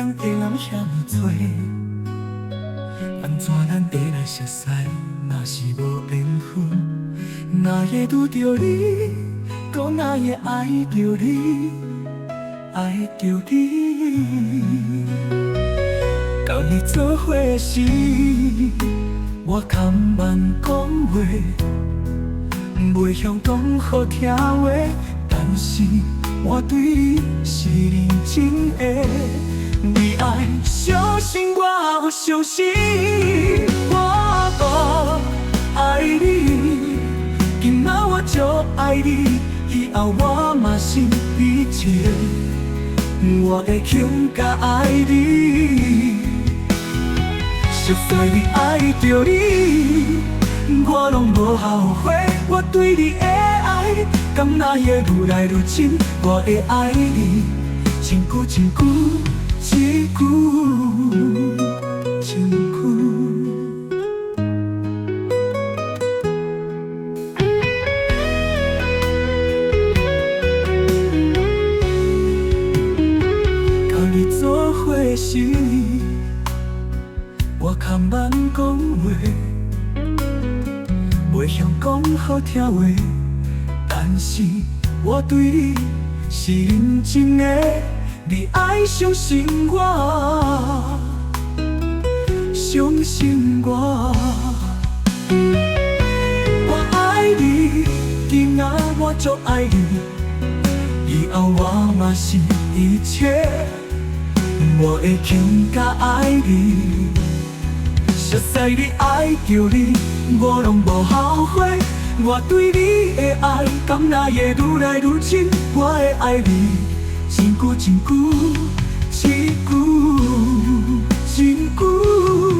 間的人遐爾濟，按怎咱會來熟似？若是無緣分，哪會拄著你，閣哪會愛著你，愛著你。佮你做伙時，我較慢講話，袂曉講好聽話，但是我對你是認真的。你愛相信我，我相信我閣愛你，今仔我就愛你，以後我嘛是一切，我會更加愛你。熟似你愛著你，我攏無後悔。我對你的愛，敢若會愈來愈深？我會愛你，真久真久，真久真久。佮你做伙時，我較慢講話，袂曉講好聽話，但是我對你是認真的，你愛相信我，相信我。我愛你，今仔我就愛你，以後我嘛是一切，我會更加愛你。熟似你愛著你，我攏無後悔。我對你的愛，敢若會愈來愈深？我會愛你，真久真久，真久真久。